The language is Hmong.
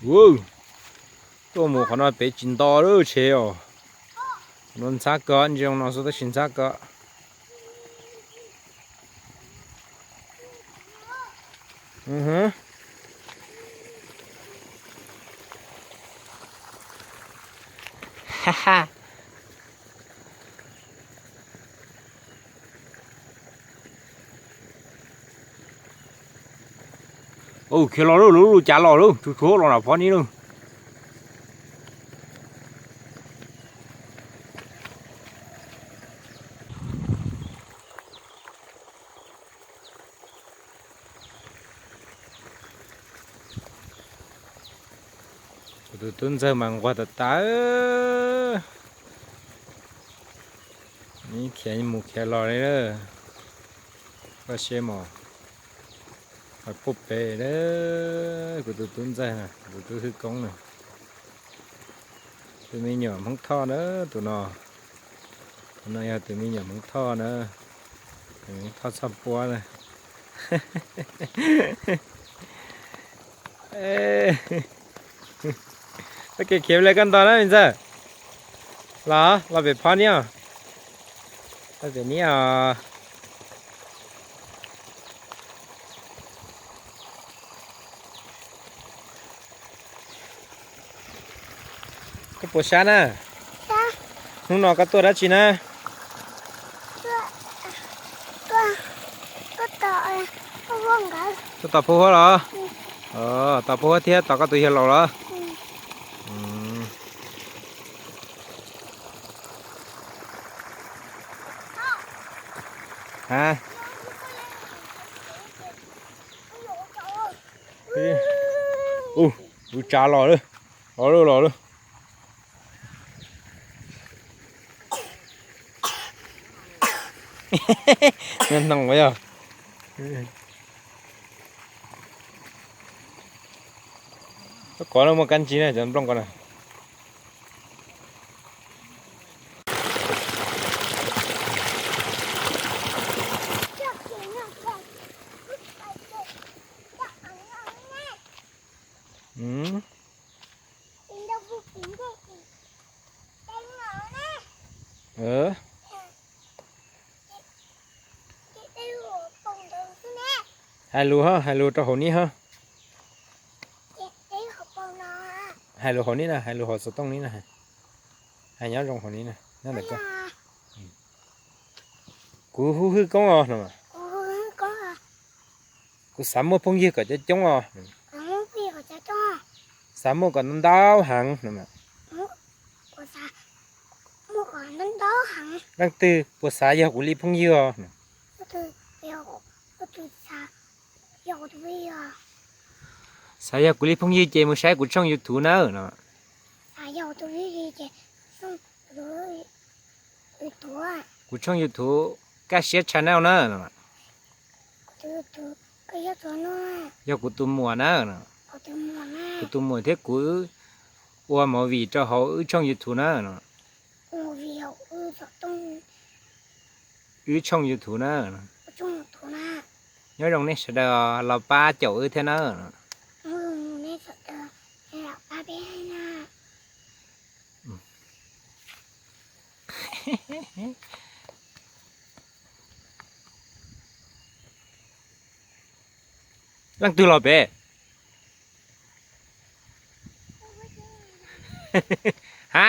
Ua, tuaj mus qhov no pem tsis nto lawm tsheb os. Qhov no ntxhab kawg, ntsia no xwb tab sis ntxhab kawg. Ua, khiav los lawm, lub lub cav los lawm, tsuag tsuag los nram phab ni lawm. Kuv tus tub ntxawg mas nquag tas tas. Ib khiav mus khiav los li na. Koj siab mos. Pub pem, kuv tus tub ntxawg na, kuv tus tub hwj koob na. Tus me nyuam Hmoob Thoj na, tus no. Tus no yog tus me nyuam Hmoob Thoj na. Hmoob Thoj txhoj puab na. Txoj kev khiav ple koj nto na me ntxawg. Los, los pem phab ni os. Los pem ni os. Koj puas sab na? Hnub no koj tuaj dab tsi na? Tuaj tos phauj huab los? Tos phauj huab thiab tos koj tus yawg laus los? Ua, tsav los lawm, los lawm los lawm. Nyob noo yog. Koj kov no muaj kab ntsig na, cov nplooj ko na. Hais lus ho, hais lus rau hauv ni ho. Hais lus hauv ni na, hais lus hauv xov tooj ni na. Hais nyob zoo hauv ni na, nyob ntawm koj. Kuv hu hwj koob os no. Kuv xav muaj phooj ywg kom coob coob os. Xav muaj kom ntau heev no. Leej twg puas xav yog kuv li phooj ywg os? Xav yog kuv li phooj ywg ces mus saib kuv tshooj YouTube nawb no. Kuv tshooj YouTube Kaj Siab Channel na. Yog kuv tus muam na. Kuv tus muam thiab kuv ua movie rau hauv wb tshooj YouTube na. Wb tshooj YouTube na. Nyob zoo nej sawv daws los pab caum wb thiab na. Leej twg los pem? Ha?